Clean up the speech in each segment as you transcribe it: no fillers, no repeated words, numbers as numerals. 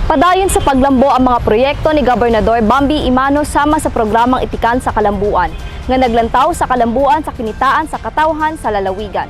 Padayon sa paglambo ang mga proyekto ni Gobernador Bambi Emano sama sa programang Itikan sa Kalambuan nga naglantaw sa kalambuan sa kinitaan sa katawhan sa lalawigan.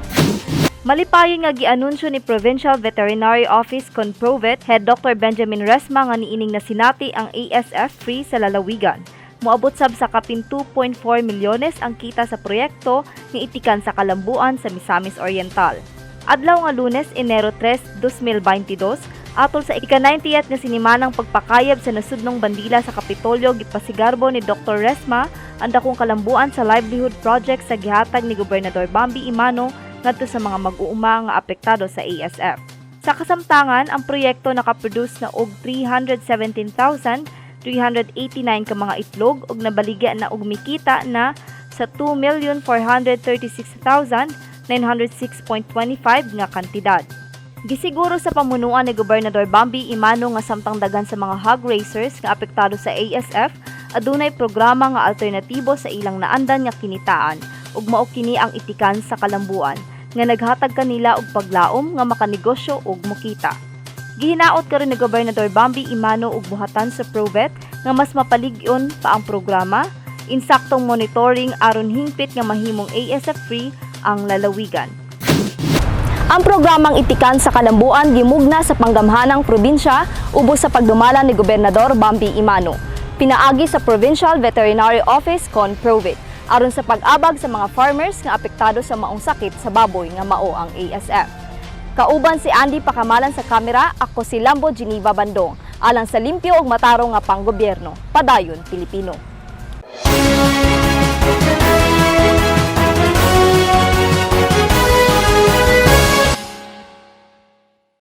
Malipayon nga gianunsyo ni Provincial Veterinary Office kon Provet Head Dr. Benjamin Resma nga niining nasinati ang ASF free sa lalawigan. Moabot sab sa kapin 2.4 milyones ang kita sa proyekto nga Itikan sa Kalambuan sa Misamis Oriental. Adlaw nga Lunes, Enero 3, 2022, atol sa ika-90th nga sinimanang pagpakayab sa nasudnong bandila sa Kapitolyo, gipasigarbo ni Dr. Resma ang dakong kalambuan sa livelihood project sa gihatag ni Gobernador Bambi Emano ngadto sa mga mag-uuma nga apektado sa ASF. Sa kasamtangan, ang proyekto nakaproduce na og 317,389 ka mga itlog ug nabaligya na og mikita na sa 2,436,906.25 nga kantidad. Gisiguro sa pamunuan ni Gobernador Bambi Emano nga samtang daghan sa mga hog raisers nga apektado sa ASF, adunay programa nga alternatibo sa ilang naandan nga kinitaan ug mao kini ang Itikan sa Kalambuan nga naghatag kanila og paglaom nga makanegosyo ug mokita. Gihinaot karon ni Gobernador Bambi Emano og buhatan sa Provet nga mas mapalig-on pa ang programa, insaktong monitoring aron hingpit nga mahimong ASF free ang lalawigan. Ang programang Itikan sa Kalambuan gimugna sa panggamhanang probinsya ubos sa pagdumala ni Gobernador Bambi Emano. Pinaagi sa Provincial Veterinary Office kon Provit aron sa pag-abag sa mga farmers nga apektado sa maong sakit sa baboy nga mao ang ASF. Kauban si Andy Pakamalan sa kamera, ako si Lambo Geneva Bandong. Alang sa limpyo ug matarong nga panggobyerno. Padayon, Pilipino.